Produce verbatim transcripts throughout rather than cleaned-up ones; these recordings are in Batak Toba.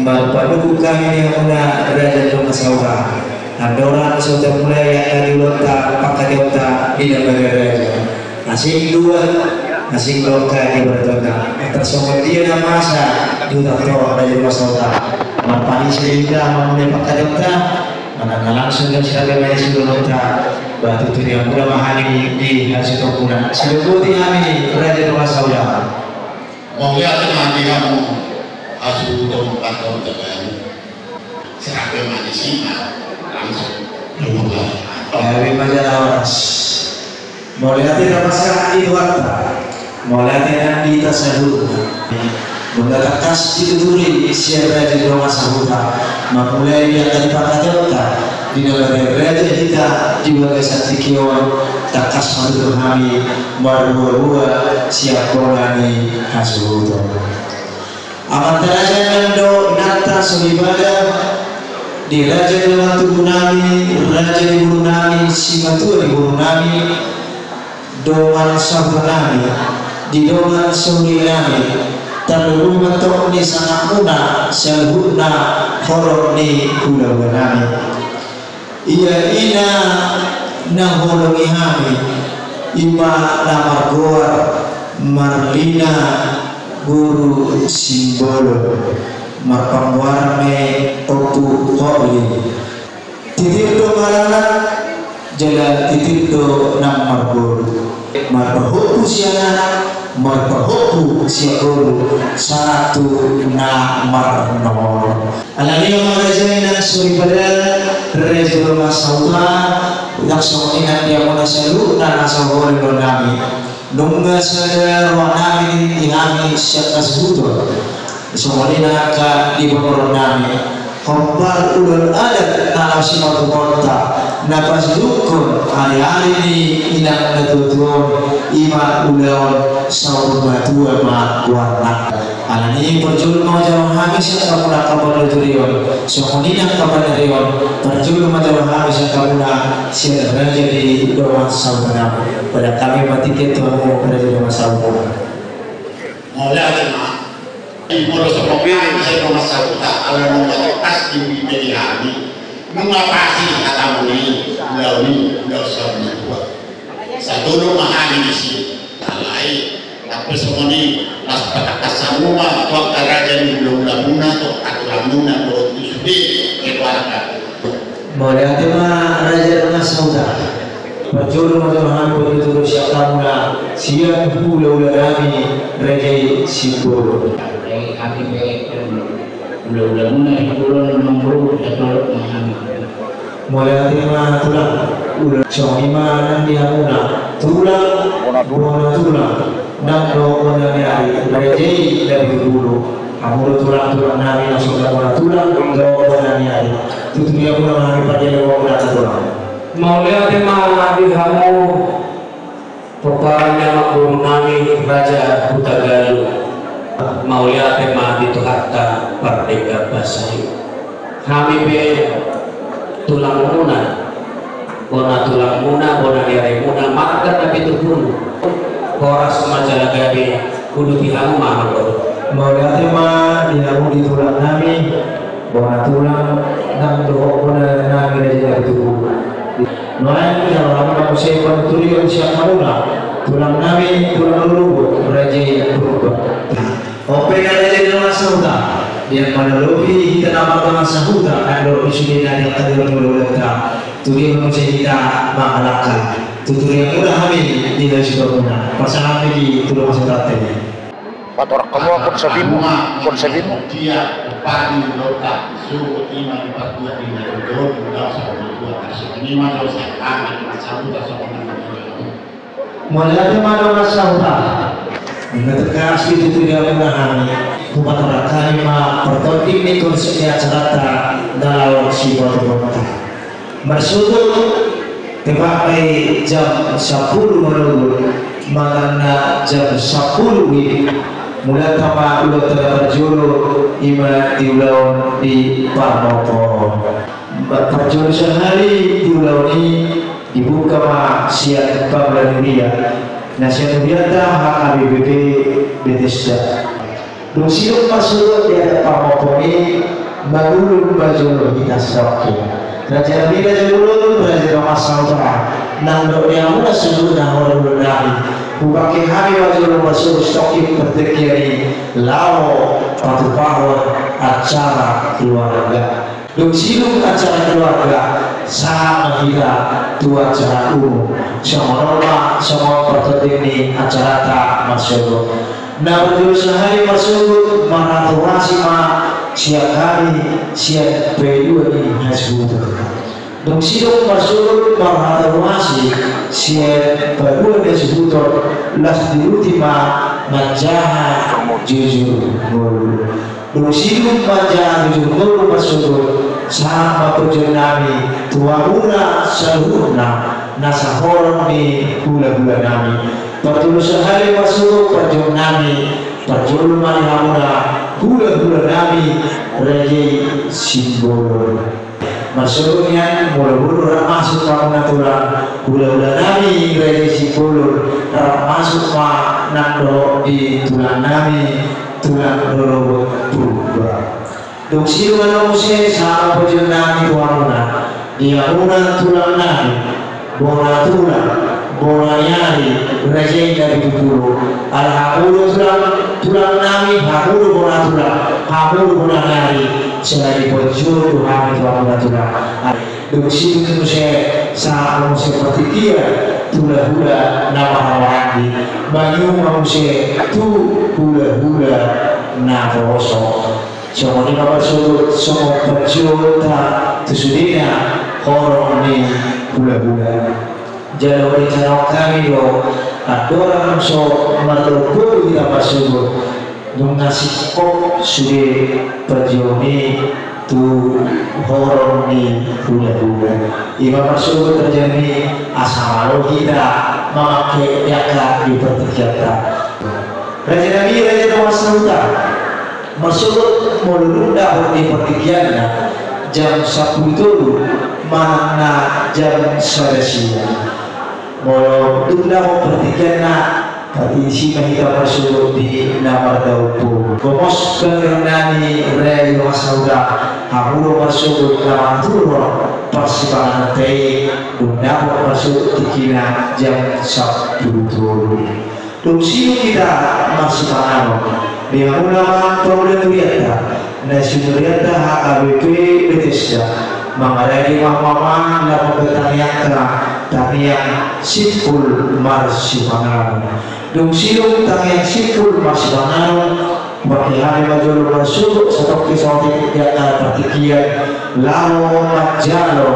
Marpanungkun hami di hamuna raja ni dongan sahuta. Andorang so tamulai angka di ulaonta pangkataionta di na marraja, asing dua, asing dua angka di baratonta. Tarsongon dia na masa di hutanta raja ni dongan sahuta, marpanisa do hita mamulai pangkataionta. Manang na langsung do sitabi manaisi ulaonta, ba tuturian muna ma hami di hasuhuton muna. Sidoboti hami raja ni dongan sahuta. Mauliate ma di hamu hasuhuton partondion. Sitabi manaisi ma langsung. Gabe ma jala horas. Mauliate ma di Tuhanta. Mauliate nang di hita saluhutna. Nunga tangkas dituturi sian raja ni dongan sahuta, mamulai angka di pangkataionta. Di na marraja hita di bagasan tingki on, tangkas ma tutu hami marboaboa sian bona ni hasuhuton. Amanta raja nang dohot inanta soripada, di raja ni dongan tubu nami, raja ni boru nami, simatua ni boru nami, dongan sahuta nami, di dongan sahuria nami, tarlumobi ma antong di sangap muna saluhutna horong ni hulahula nami. Ia ina na huoloi hami, i ma na margoar Marlina Guru Simbolon, marpanggoar ma i Ompu Holi. Titir do maranak, jala titir do nang marboru. Marpahompu sian anak, marpahompu sian boru, sahat tu na marnono. Alani i ma raja nang soripada, raja ni dongan sahuta, langsung inang di hamuna saluhutna na so huoloi nami. Nunga sada roha nami di hami sian hasuhuton. Songon i nang angka di pamoruon nami. Hombar ulaon adat na laho simarhumorta, na pasidukkon ari-ari ni inang na tuatua on, i ma ulaon saur matua ma goarna. Alani i parjolo ma jalo hami sian hamuna angka panuturion, songon i nang angka panuturion, parjolo ma jalo hami sian hamuna sian raja ni dongan sahuta nami. Pada hami ma tingki tu hamu raja ni dongan sahuta. Mauliate ma. Molo so hami sian dongan sahuta, ala nunga tangkas diuji be di hami, nunga pas i hatamu i, ulaon i ulaon saur matua. Satolop ma hami disi. Alai, tapi songon i, las patangkas hamu ma tu angka raja ni hulahula muna, tu angka tulang muna, tu sude keluarga. Mauliate ma raja ni dongan sahuta. Parjolo ma jolo hami parjolo sian hamuna sian hulahula nami raja i Simbolon. Alai hami pe hulahula muna Simbolon, nunga ro, satolop ma hami. Mauliate ma tulang. Ulaon songon i ma nang di hamuna tulang, bona tulang, nang dohot bona ni ari, raja i Napitu Bulu. Hamu do tulang, tulang nami na songon bona tulang dohot bona ni ari. Tuturi hamuna ma hami, parjolo ma hamuna tulang. Mauliate ma di hamu pomparan ni amangboru nami Raja Hutagalung. Mauliate ma di Tuhanta Pardenggan Basa i. Hami pe tulang muna, bona tulang muna, bona ni ari muna, marga Napitu Bulu. Horas ma jala gabe, uduti hamu ma amangboru. Mauliate ma di hamu di tulang nami, bona tulang, nang dohot bona nami raja i Napitu Bulu. Nuaeng jalo hamu ma muse panuturion sian hamuna tulang nami, tulang lolobot, raja i Purba. On pe na raja ni dongan sahuta, dia manallupi hita na mardongan sahuta, andorang sude na di angka di rumah ulaonta, tu dia ma muse hita mangalangka. Tuturi hamuna hami di hasuhuton muna. Pasahat hami di tulang sahuta i. Patorang hamu ma konsepmu, konsepmu. Dia, bupati, lota, suruh ima di partua di na dodon, udah sama dua kasih ini mah, gak usah kangen, sama dua sama. Mauliate ma dongan sahuta. Nunga tangkas dituturi hamuna hami. Hupatorang hami ma partondik ni konsep ni acaranta na laho sibotobotonta. Marsuhut, tepat ma i jam sampulu manogot, manang na jam sampulu i, mulak ma ulaonta na parjolo, ima di ulaon di parmoko. Ba, parjolo sahali di ulaon i dibuka ma sian pangula ni huria na sian hurianta H K B P P Bethesda. Dung sidok marsuhut di adat parmoko i, Mangulung ma jolo hita sadari on. Raja nami, raja bolon, raja dongan sahuta, nang dohot di hamuna saluhutna horong bolon nami, hupangke hami ma jolo marsogot sitongkin partingkian i laho patupahon acara keluarga. Dung sidung acara keluarga, sahat ma hita tu acara umum. Songon on ma, songon partonding ni acaranta marsogot. Na parjolo sahali marsogot, marhaturasi ma sian hami, sian paidua ni hasuhuton. Dung sidung marsogot, marhaturasi sian paidua ni hasuhuton, laos diuduti ma manjaha jujur ngolu. Dung sidung manjaha jujur ngolu marsogot, sahat ma panjouon nami tu hamuna saluhutna, na sahoron ni hulahula nami. Partolu sahali marsogot panjouon nami, parjolo ma di hamuna hulahula nami, raja i Simbolon. Marsogot nian, molo molo rap masuk hamuna tulang, hulahula nami raja i Simbolon, rap masuk ma nang dohot di tulang nami, tulang Rorobot Purba. Dung sidung annon muse, sahat ma panjouon nami tu hamuna, di hamuna tulang nami, bona tulang, bona ni ari, raja i Napitupulu. Ala hamu do tulang, tulang nami, hamu do bona tulang, hamu do bona ni ari, sahali panjouon do hami tu hamuna tulang. Dung sidung muse, sahat muse partingkian tu hulahula na marhahamaranggi, mangido ma muse tu hulahula na poso. Songon i ma marsogot, songon panjouonta tu sudena horong ni hulahula. Jala dijaha hami do andorang so marlombu hita marsogot, nunga singkop sude panjouon i tu horong ni hulahula. I ma marsogot raja nami, asa malo hita mamangke angka di partingkianta. Raja nami, raja dongan sahuta, marsogot molo dung dapot di partingkianna jam sampulu tolu manang na jam sada siang. Molo dung dapot partingkianna, pasti isi ma hita marsogot di na mardaun boru. Gomos pangidoan nami, raja dongan sahuta, hamu do marsogot na mangaturhon parsipanganonta i, dung dapot marsogot tingkina jam sampulu tolu. Dung sidung hita marsipanganon, di hamuna ma paula-ulaanta, na sinurianta H K B P Bethesda, mangarade ma hamu amang laho tangiangta, tangiang simpul marsipanganon. Dung sidung tangiang simpul marsipanganon, hupangke hami ma jolo marsogot satongkin saotik di angka partingkian, laho manjalo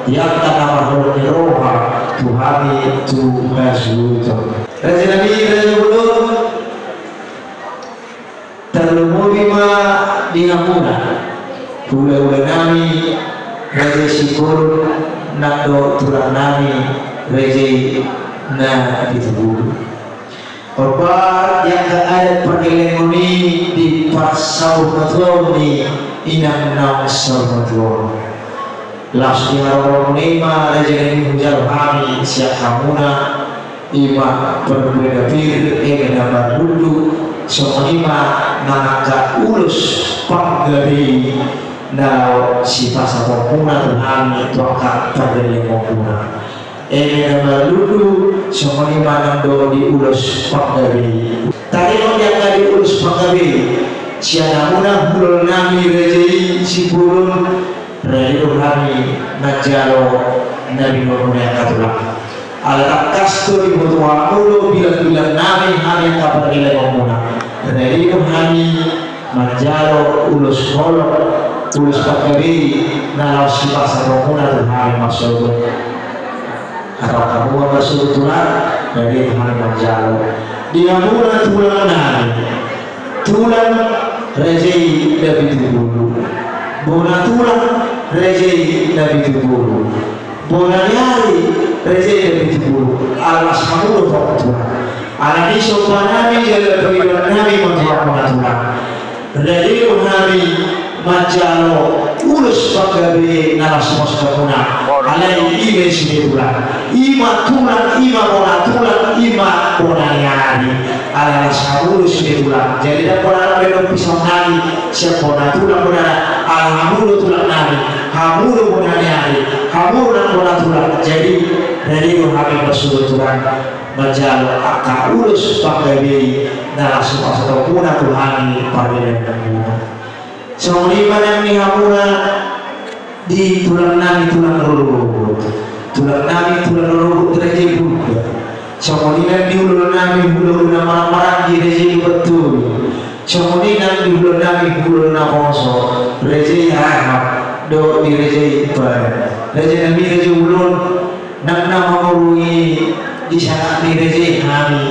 di angka na marholong ni roha tu hami tu hasuhuton. Raja nami, raja bolon, tarlumobi ma di hamuna hulahula nami, raja i Simbolon, nang dohot tulang nami, raja i Napitupulu. Ombar di angka adat pargellengon i, di parsaurmatuaon ni inang naung saurmatuaon. Laos di haroromuna i ma raja nami hujalo hami sian hamuna, i ma parbue na pir, eme na marlundu, songon i ma nang angka ulos panggabe i na laho sipasahatonmuna tu hami tu angka pargellengonmuna. Eme na marlundu, songon i ma nang dohot di ulos panggabe i. Taringot di angka di ulos panggabe i, sian hamuna hulahula nami raja i Simbolon, rade do hami manjalo na binoanmuna i angka tulang. Ala tangkas do diboto hamu do bilangbilang nami, hami angka pargellengonmuna. Rade do hami manjalo ulos holong, ulos panggabe i na laho sipasahatonmuna tu hami marsogot. Antong hamu ma marsogot tulang, rade do hami manjalo. Di hamuna tulang nami, tulang raja i Napitupulu. Bona tulang raja i Napitupulu. Bona ni ari raja i Napitupulu. Ala las hamu do tong tulang. Ala ni somba nami jala pangidoan nami ma tu hamuna tulang. Rade do hami manjalo ulos panggabe na laho sipasahatonmuna. Alai i ma i sude tulang. I ma tulang, i ma bona tulang, i ma bona ni ari. Ala las hamu do sude tulang. Jadi ndang pola ro be dohot pisang nami sian bona tulang, bona, ala Hamu do bona ni ari, hamu do nang bona tulang. Jadi, rade do hami marsogot tu Tuhan, manjalo angka ulos panggabean na langsung pasahatonmuna tu hami parbedaan muna. Songon i ma nang di hamuna di tulang nami tulang rorobot. Tulang nami tulang rorobot Raja Purba. Songon i nang di hulahula nami hulahula na marhahamaranggi Raja Lumban Tobing. Songon i nang di hulahula nami hulahula na poso Raja Rahab dohot di Raja Ipan. Raja nami raja bolon, nang na mamurung i di sahat ni raja i hami.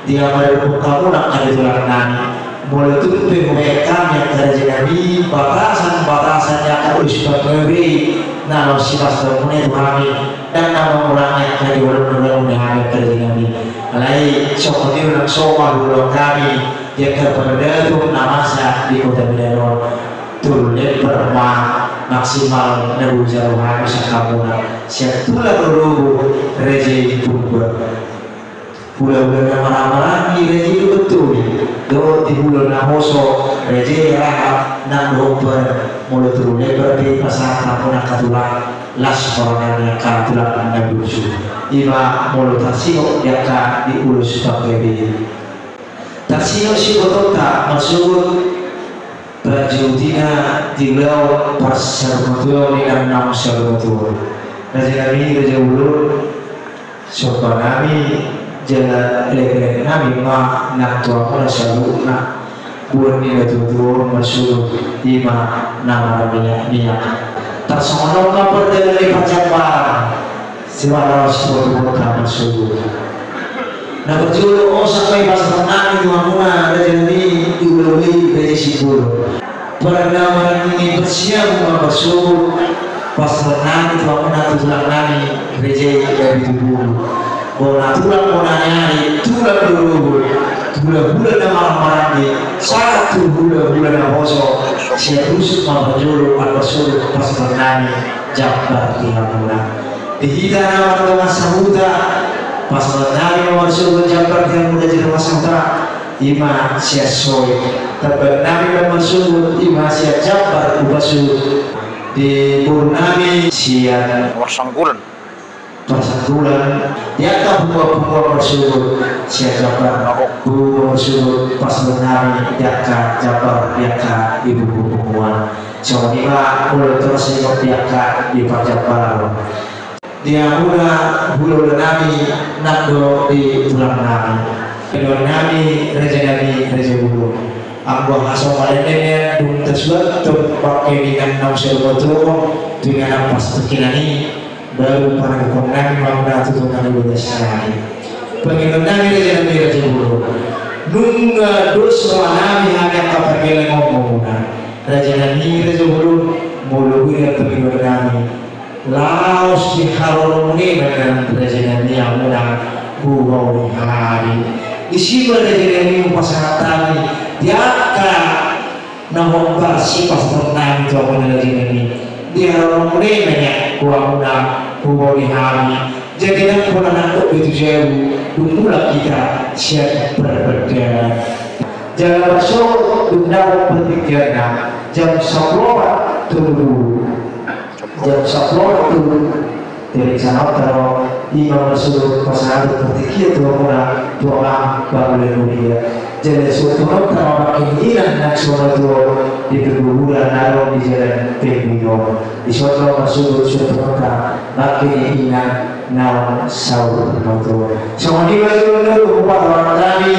Dia maradophon hamu nang angka tulang nami. Molo tung pe hubaen hami angka raja nami batasan-batasan ni angka ulos panggabean na laho sipasahatonmuna i tu hami, ndang na mangurangi angka di holong ni hulahula nami angka raja nami. Alai songon i nang somal hulahula nami di angka paradaton na masa di Kota Medan on. Tolu lembar ma maksimal na boi jalo hami sian hamuna sian tulang rorobot Raja i Purba. Hulahula na marhahamaranggi Raja i Lumban Tobing dohot di hulahula na poso Raja Rahab nang dohot pe, molo tolu lembar pe pasahat hamu nang angka tulang, las ma roha ni angka tulang na burju. I ma molo tarsingop di angka di ulos panggabean. Tarsingop sibotonta marsogot. Parjolo tina di ulaon parsaurmatuaon ni inang naung saur matua. Raja nami raja bolon, somba nami jala elekelek nami ma nang tu hamuna saluhutna. Boan ni natuatua on marsogot, i ma na marmiakmiak. Tarsongon on ma pardalanan ni parjambaran. Sibaraos botoboto marsogot. Na parjolo osak ma i pasahaton nami tu hamuna raja nami di ulaon i Raja Simbolon. Pardalanan ni parsiamun ma marsogot pasahaton nami tu hamuna tu tulang nami Raja i Abitubulu. Bona tulang bona ni ari, tulang rorobot, hulahula na marhahamaranggi sahat tu hulahula na poso. Sian rusuk ma parjolo marsogot pasahaton nami jambar di hamuna. Di hita na mardongan sahuta, pasahaton nami ma marsogot jambar di hamuna di dongan sahuta, i ma sian Soe. Tambahan nami ma marsogot, i ma sian jambar upa suhut. Di boru nami sian Parsanggulan. Parsanggulan. Di angka punguan-punguan marsogot sian jambar. Punguan marsogot pasahaton nami di angka jambar, di angka di punguan-punguan. Songon i ma molo tung tarsingop di angka di parjambaran. Di hamuna hulahula nami nang dohot di tulang nami. Pangidoan nami raja nami raja bolon. Anggo hasomalan na nian dung tasuanton bangke ni inang naung saur matua tu inganan pasahaton i. Baru pangidoan nami ma muna tu Tuhan di bagas nami. Pangidoan nami raja nami raja bolon. Nunga dos roha nami hami angka pargellengonmuna. Raja nami raja bolon, molo boi do pangidoan nami. Laos di haroromuna i ma nang raja nami hamuna hubahen hami. Disi ma raja nami hupasahat hami di angka na hombar sipasahaton nami tu hamuna raja nami. Di haroromuna i ma nian tu hamuna hubahen hami. Jadi ndang pola nangkok be tu jabu dung mulak hita sian parpadanan. Jala marsogot dung dapot partingkianna jam sampulu opat tolu pulu. Jam sampulu opat tolu pulu. Jadi sahat taro i ma marsogot pasahaton partingkian tu hamuna tu amang pangula mulia. Jala suhut tano taro bangke ni inang naung saur matua di parboruon na ro di jalan Pembinon. Dison ma marsogot suhut tano taro bangke ni inang naung saur matua. Songon i ma jolo na dohot pasahaton nami.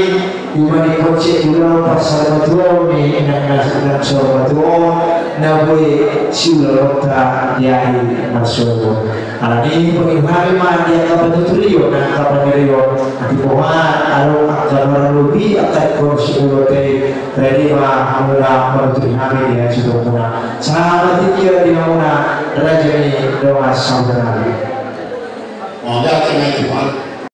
I ma di konsep ulaon parsaurmatuaon ni inang naung saur matua on na boi siulaonta di ari marsogot. Alani i pangidoan nami ma di angka panuturion, angka panuturion. Ati poha adong angka barang lobi angka di konsep ulaonta i, rade ma hamuna manuturi hami di ari sitorumuna. Sahat ma tingki di hamuna raja ni dongan sahuta nami. Mauliate ma i Tuhan.